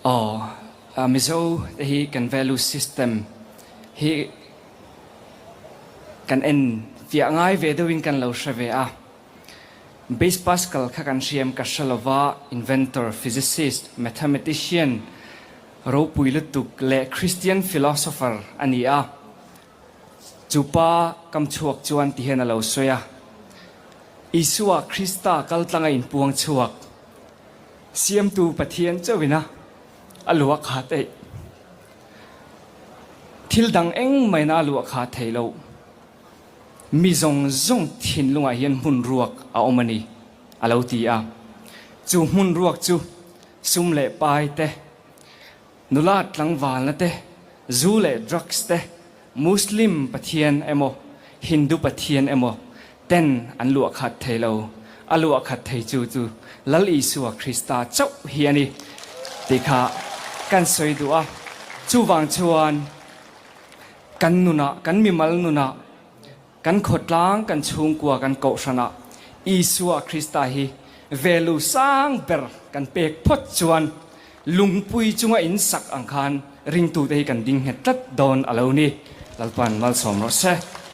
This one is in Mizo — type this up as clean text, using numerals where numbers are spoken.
Aw, Mizo te hi kan value system hi kan en fiah ngai ve deuhin kan lo hre ve a. Blaise Pascal kha kan hriam ka hre lova, inventor, physicist, mathematician ropui lutuk leh Christian philosopher a ni a. Chu pa kam chhuak chuan ti hian a lo sawi a, Isua Krista kaltlanga inpuang chhuak Siamtu Pathian chauhin a a luah kha theih. Thil dang engmahina a luah kha thei lo. Mi zawng zawng thinlungah hian hmun ruak a awm a ni, a lo ti a. Chu hmun ruak chu sum leh pai te, nula tlangvalna te, zu leh drugs te, Muslim pathian emaw Hindu pathian emaw ten an luah khat thei lo. A luah khat thei chu chu Lal Isua Krista chauh hi a ni tih kha kan sawi duh a. Chuvang chuan kan nunah, kan mimal nunah, kan khawtlang, kan chhungkua, kan kohhranah Isua Krista hi velu sang ber kan pek phawt chuan lungpui chunga in sak ang khan ringtute hi kan ding nghet tlat dawn a lo ni. Lalpan malsawm rawh se.